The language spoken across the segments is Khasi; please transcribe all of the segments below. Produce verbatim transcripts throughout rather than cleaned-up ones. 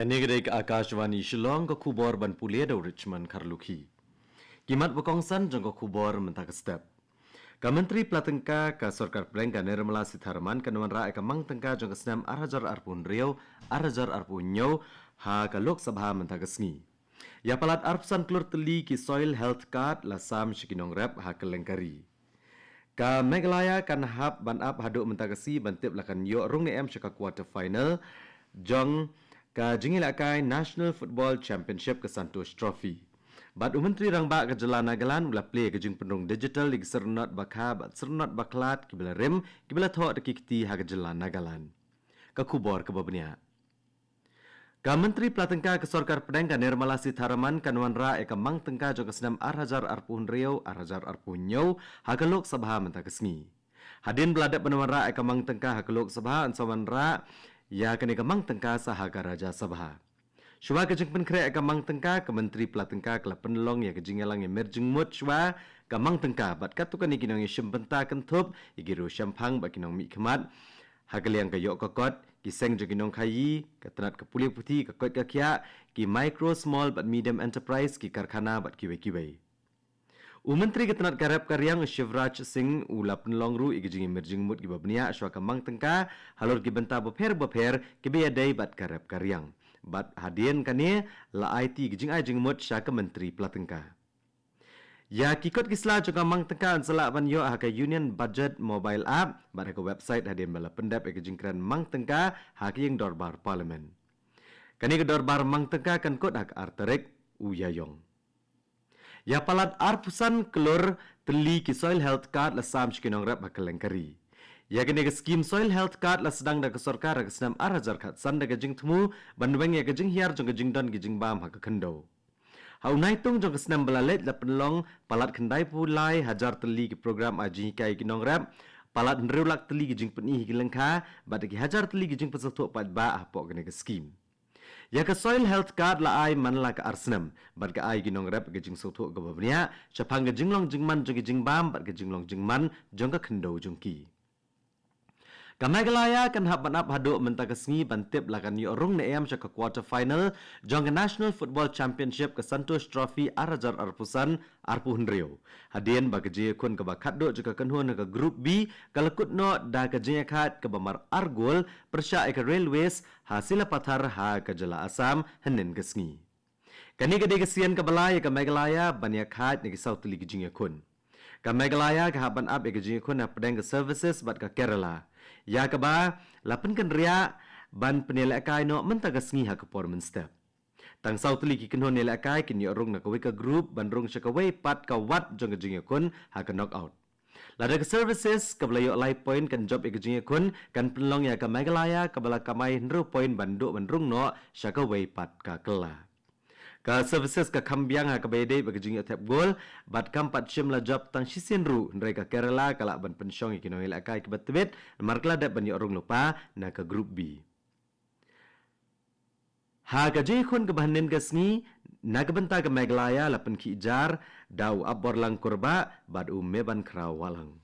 Kane ka dei ka Akashvani Shillong, ka khubor ban pule da u Richmond Kharlukhi. Ki mat ba kongsan jong ka khubor mynta ka step. Ka Myntri Pla Tyngka ka Sorkar Pdeng ka Nirmala Sitharaman kan wanrah ïa ka mang tyngka jong ka snem ar hajar arphew hynriew, ar hajar arphew hynñiew ha ka Lok Sabha mynta ka sngi. Ïa palat arphew san klur tylli ki Soil Health Card la sam sha ki nongrep ha kylleng ka ri. Ka Meghalaya kan hap ban ap haduh mynta ka sngi ban tip la kan ïoh rung ne em sha ka quarter final jong ka jingïalehkai National Football Championship ka Santosh Trophy. Bad u Myntri Rangbah ka jylla Nagaland u la plie ka jingpynrung digital ïa ki syrnod ba kha bad syrnod ba khlad kiba la rim, kiba la thoh da ki kti ha ka jylla Nagaland. Ka khubor kaba bniah. Ka Myntri Pla Tyngka ka Sorkar Pdeng ka Nirmala Sitharaman kan wanrah ïa ka mang tyngka jong ka snem ar hajar arphew hynriew, ar hajar arphew hynñiew ha ka Lok Sabha mynta ka sngi. Hadien ba la dep ban wanrah ïa ka mang tyngka ha ka Lok Sabha, yn sa wanrah ïa kane ka mang tyngka sa ha ka Rajya Sabha. Shuwa ka jingpynkhreh ïa ka mang tyngka, ka Myntri Pla Tyngka ka la pynlong ïa ka jingïalang ïa mir jingmut shuwa ka mang tyngka bad katto katne ki nongïashim bynta kynthup ïa ki riewshemphang bad ki nongmihkhmat ha ka liang ka ïoh ka kot, ki seng jong ki nongkhaïi, ka tnat ka pule puthi, ka koit ka khiah, ki micro, small bad medium enterprise, ki karkhana bad kiwei kiwei. U Myntri ka tnat ka rep ka riang Shivraj Singh u la pynlong ruh ïa ki jingïamir jingmut kiba bniah shuwa ka mang tyngka halor ki bynta bapher bapher kiba ïadei bad ka rep ka riang. Bad hadien kane la aiti ki jingai jingmut sha ka Myntri Pla Tyngka. Ïa ki kot ki sla jong ka mang tyngka yn sa lah ban ïoh ha ka Union Budget mobile app bad ha ka website hadien ba la pyndep ïa ka jingkren mang tyngka ha ka ïing dorbar Parliament. Kane ka dorbar mang tyngka kan kut ha ka ar tarik u Ïaïong. Ïa palat arphew san klur tylli ki Soil Health Card la sam sha ki nongrep ha kylleng ka ri. Ïa kane ka skim Soil Health Card la sdang da ka sorkar ha ka snem ar hajar khatsan da ka jingthmu ban weng ïa ka jinghiar jong ka jingdon ki jingbam ha ka khyndew. Ha u Naitung jong ka snem ba la leit la pynlong palat khyndaiphew lai hajar tylli ki program ai jinghikai ki nongrep, palat hynriew lak tylli ki jingpyni ha ki lyngkha bad da ki hajar tylli ki jingpynsngewthuh paidbah hapoh kane ka skim. Ïa ka Soil Health Card la ai man la ka ar snem bad ka ai ki nongrep ka jingsngewthuh kaba bniah shaphang ka jinglong jingman jong ki jingbam bad ka jinglong jingman jong ka khyndew jong ki. Ka Meghalaya kan hap ban ap haduh mynta ka sngi ban tip la kan ïoh rung ne em sha ka quarter final jong ka National Football Championship ka Santosh Trophy ar hajar arphew san arphew hynriew. Hadien ba ka jingïakhun kaba khatduh jong ka kynhun ha ka Group B ka la kut noh da ka jingïakhaid kaba mar ar gol pyrshah ïa ka Railways ha Silapathar ha ka jylla Assam hynnin ka sngi. Kane ka dei ka sien kaba lai ïa ka Meghalaya ban ïakhaid na ki saw tylli ki jingïakhun. Ka Meghalaya ka hap ban ap ïa ka jingïakhun hapdeng ka Services bad ka Kerala, ïa kaba la pynkynriah ban pynïalehkai noh mynta ka sngi ha ka por mynstep. Tang saw tylli ki kynhun ïalehkai kin ïoh rung na kawei ka group ban rung sha kawei pat ka wat jong ka jingïakhun ha ka knockout. Lada ka Services kaba la ïoh lai point kan jop ïa ka jingïakhun, kan pynlong ïa ka Meghalaya kaba la kamai hynriew point ban duh ban rung noh sha kawei pat ka kylla. Ka Services ka kham biang ha kaba ïadei bad ka jingïoh thep gol bad kam pat shym la jop tang shisien ruh, hynrei ka Kerala ka lah ban pynshong ïa ki nongïalehkai kiba tbit namar ka la dep ban ïoh rung lypa na ka Group B. Ha ka jingïakhun kaba hynnin ka sngi na ka bynta ka Meghalaya la pynkhih jar da u Apborlang Kurbah bad u Mebankhraw Wahlang.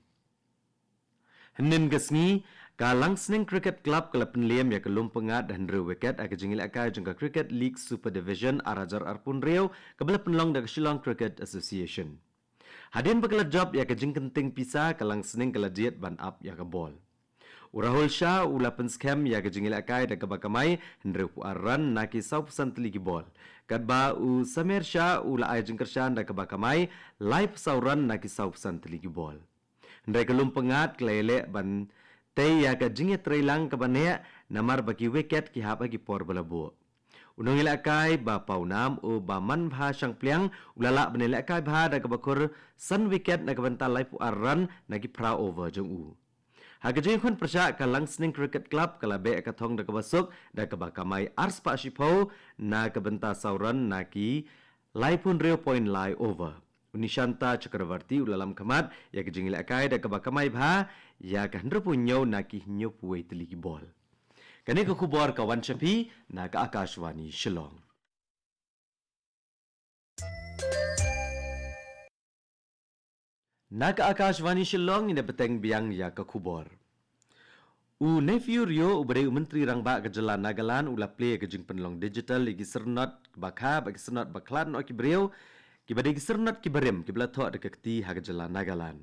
Hynnin ka sngi, ka Langsning Cricket Club ka la pynliem ïa ka Lumpyngngad da hynriew wicket ha ka jingïalehkai jong ka Cricket League Super Division ar hajar arphew hynriew kaba la pynlong da ka Shillong Cricket Association. Hadien ba ka la jop ïa ka jingkynting pisa, ka Langsning ka la jied ban ap ïa ka bol. U Rahul Shah u la pynskhem ïa ka jingïalehkai da kaba kamai hynriewphew ar run na ki sawphew san tylli ki bol. Katba u Sameer Shah u la ai jingkyrshan da kaba kamai laiphew saw run na ki sawphew san tylli ki bol. Hynrei ka Lumpyngngad ka la ïaleh ban tei ïa ka jingïatreilang kaba neh namar ba ki wicket ki hap ha ki por ba la buh. U nongïalehkai ba pawnam u Bamanbha Shangpliang u la lah ban ïalehkai bha da kaba khur san wicket na ka bynta laiphew ar run na ki phra over jong u. Ha ka jingïakhun pyrshah, ka Langsning Cricket Club ka la beh ka thong da kaba suk da kaba kamai arspah shiphew na ka bynta saw run na ki laiphew hynriew point lai over. U Nishanta Chakravarti u la lam khmat ïa ka jingïalehkai da kaba kamai bha ïa ka hynriewphew hynñiew na ki hynñiewphew wei tylli ki bol. Kane ka khubor ka wan sha phi na ka Akashvani Shillong. Na ka Akashvani Shillong, ngin ïa bteng biang ïa ka khubor. U Neiphiu Rio, u ba dei u Myntri Rangbah ka jylla Nagaland, u la plie ka jingpynlong digital ïa ki syrnod ba kha bad ki syrnod ba khlad noh ki briew, ki ba dei ki syrnod ki barim, ki ba la thoh da ka kti ha ka jylla Nagaland.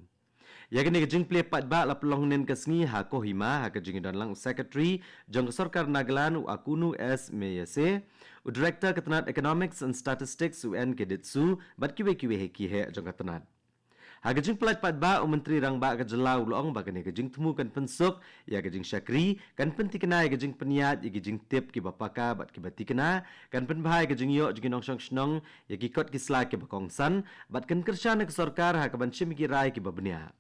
Ïa kane ka jingplie paidbah la pynlong hynnin ka sngi ha Kohima, ha ka jingïadon lang u Secretary jong ka Sorkar Nagaland, u Akunu S Meyase, u Director ka tnat Economics and Statistics, u N K Ditsu, bad kiwei kiwei ha ki heh jong ka tnat. Ha ka jingplie paidbah, u Myntri Rangbah ka jylla u la ong ba kane ka jingthmu kan pynsuk ïa ka jingshakri, kan pynthikna ïa ka jingpynïaid ïa ki jingtip ki ba paka bad ki ba thikna, kan pynbha ïa ka jingïoh jong ki nongshong shnong ïa ki kot ki sla ki ba kongsan, bad kan kyrshan ïa ka sorkar ha ka ban shim ïa ki rai ki ba bniah.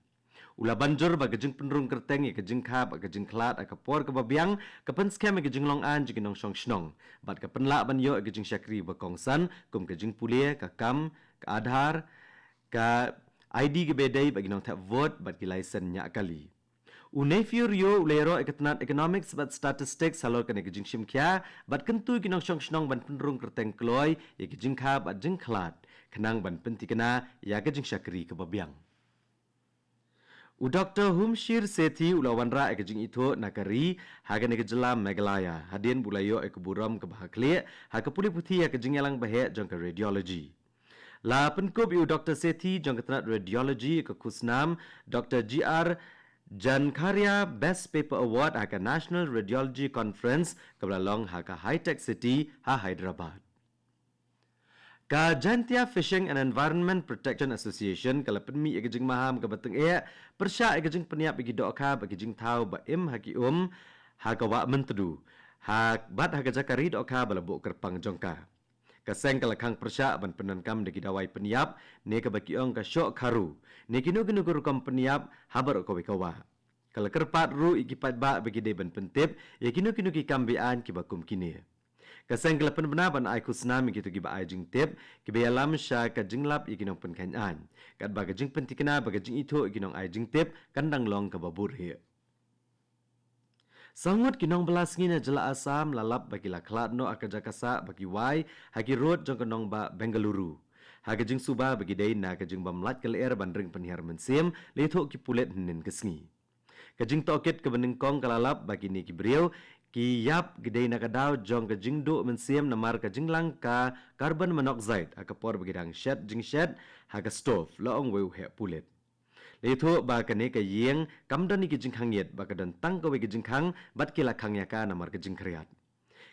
U la ban jur ba ka jingpynrung kyrteng ïa ka jingkha bad ka jingkhlad ha ka por ka ba biang, ka pynskhem ïa ka jinglong aiñ jong ki nongshong shnong, bad ka pynlah ban ïoh ïa ka jingshakri ba kongsan, kum ka jingpule, ka kam, ka Aadhaar, ka I D ka ba dei bad ki nongthep vote bad ki license ñiah kali. U Neiphiu Rio u la ïaroh ïa ka tnat Economics bad Statistics halor kane ka jingshim khia, bad kyntu ïa ki nongshong shnong ban pynrung kyrteng kloi ïa ka jingkha bad jingkhlad, khnang ban pynthikna ïa ka jingshakri ka ba biang. U Doktor Humshir Sethi u la wanrah ïa ka jingithuh na ka ri ha kane ka jylla Meghalaya, hadien ba u la ïoh ïa ka burom ka ba ha khlieh ha ka pule puthi ïa ka jingïalang ba heh jong ka radiology. La pynkup ïa u Doktor Sethi jong ka tnat radiology ïa ka khusnam Doktor G R Jankharia Best Paper Award ha ka National Radiology Conference ka ba la long ha ka Hitech City ha Hyderabad. Ka Jaintia Fishing and Environment Protection Association ka la pynmih ïa ka jingmaham ka ba tyngeh pyrshah ïa ka jingpynïap ïa ki dohkha bad ki jingthaw ba im ha ki um ha ka Wah Myntdu, ha bad ha ka jaka ri dohkha ba la buh kyrpang jong ka. Ka seng ka la khang pyrshah ban pyndonkam da ki dawai pynïap, ne ka ba ki ong ka shoh kharu, ne kino kino ki rukom pynïap ha baroh kawei ka wah. Ka la kyrpad ruh ïa ki paidbah ba ki dei ban pyntip ïa kino kino ki kam be-aiñ ki ba kum kine. Ka seng ka la pynbna ban ai khusnam ïa kito ki ba ai jingtip ki ba ïalam sha ka jinglap ïa ki nongpynkheiñ aiñ, katba ka jingpynthikna bad ka jingithuh ïa ki nong ai jingtip kan dang long ka ba buhrieh. Saw ngut ki nongbylla sngi na jylla Assam la lap ba ki la khlad noh ha ka jaka sah ba ki wai ha ki rud jong ka nongbah Bengaluru, ha ka jingsuba ba ki dei na ka jingbym lait ka lyer ban ring pynhiar mynsiem, la ïathuh ki pulit hynnin ka sngi. Ka jingtohkit ka ba nyngkong ka la lap ba kine ki briew ki ïap ki dei na ka daw jong ka jingduh mynsiem namar ka jinglang ka carbon monoxide ha ka por ba ki dang shet jingshet ha ka stove, la ong uwei u heh pulit. La ïathuh ba kane ka ïing kam don ïa ki jingkhang ïit, ba ka don tang kawei ka jingkhang bad ki la khang ïa ka namar ka jingkhriat.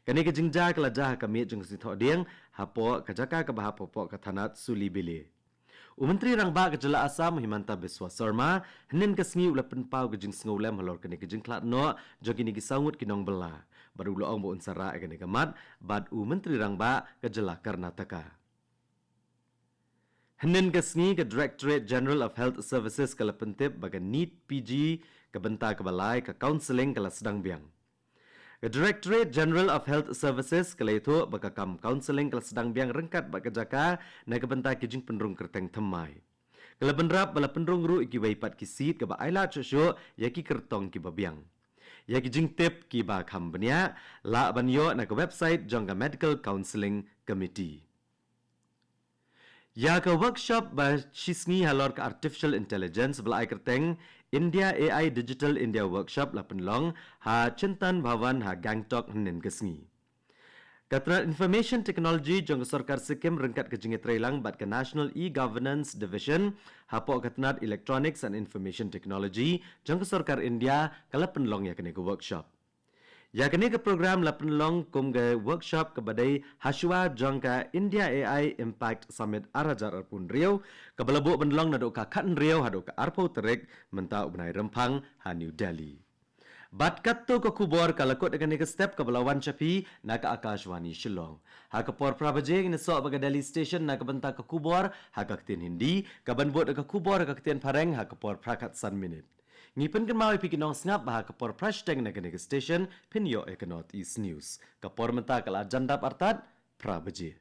Kane ka jingjia ka la jia ha ka miet jong ka Sngi Thohdieng, hapoh ka jaka ka ba hap hapoh ka thanat Sulibele. U Myntri Rangbah ka jylla Assam, Himanta Biswa Sarma, hynnin ka sngi u la pynpaw ka jingsngewlem halor kane ka jingkhlad noh jong kine ki saw ngut ki nongbylla, bad u la ong ba un sa rah ïa kane ka mat bad u Myntri Rangbah ka jylla Karnataka. Hynnin ka sngi ka Directorate General of Health Services ka la pyntip ba ka NEET P G ka bynta ka ba lai ka counselling ka la sdang biang. Ka Directorate General of Health Services ka la ïathuh ba ka kam counselling ka la sdang biang ryngkat bad ka jaka na ka bynta ki jingpynrung kyrteng thymmai. Ka la bynrap ba la pynrung ruh ïa kiwei pat ki seat ka ba ailad shuh shuh ïa ki kyrtong ki ba biang. Ïa ki jingtip ki ba kham bniah lah ban ïoh na ka website jong ka Medical Counselling Committee. Ïa ka workshop ba shisngi halor ka Artificial Intelligence ba la ai kyrteng India A I Digital India Workshop la pynlong ha Chintan Bhawan ha Gangtok hynnin ka sngi. Ka tnat Information Technology jong ka Sorkar Sikkim ryngkat ka jingïatreilang bad ka National E-Governance Division hapoh ka tnat Electronics and Information Technology jong ka Sorkar India ka la pynlong ïa kane ka workshop. Ïa kane ka program la pynlong kum ka workshop ka ba dei hashwa jong ka India A I Impact Summit ar hajar arphew hynriew, ka ba la buh ban long naduh ka khathynriew haduh ka arphew tarik mynta u bnai Rymphang ha New Delhi. Bad katto ka khubor ka la kut ïa kane ka step ka ba la wan sha phi na ka Akashvani Shillong. Ha ka por phra baje ngin ïasoh bad ka Delhi Station na ka bynta ka khubor ha ka ktien Hindi, ka ban bud ïa ka khubor ha ka ktien Phareng ha ka por phra khatsan minit. Ngi pynkynmaw ïa phi ki nongsngap ba ha ka por phra shiteng na kane ka station phin ïoh ïa ka North East News. Ka por mynta ka la jan dap artat phra baje.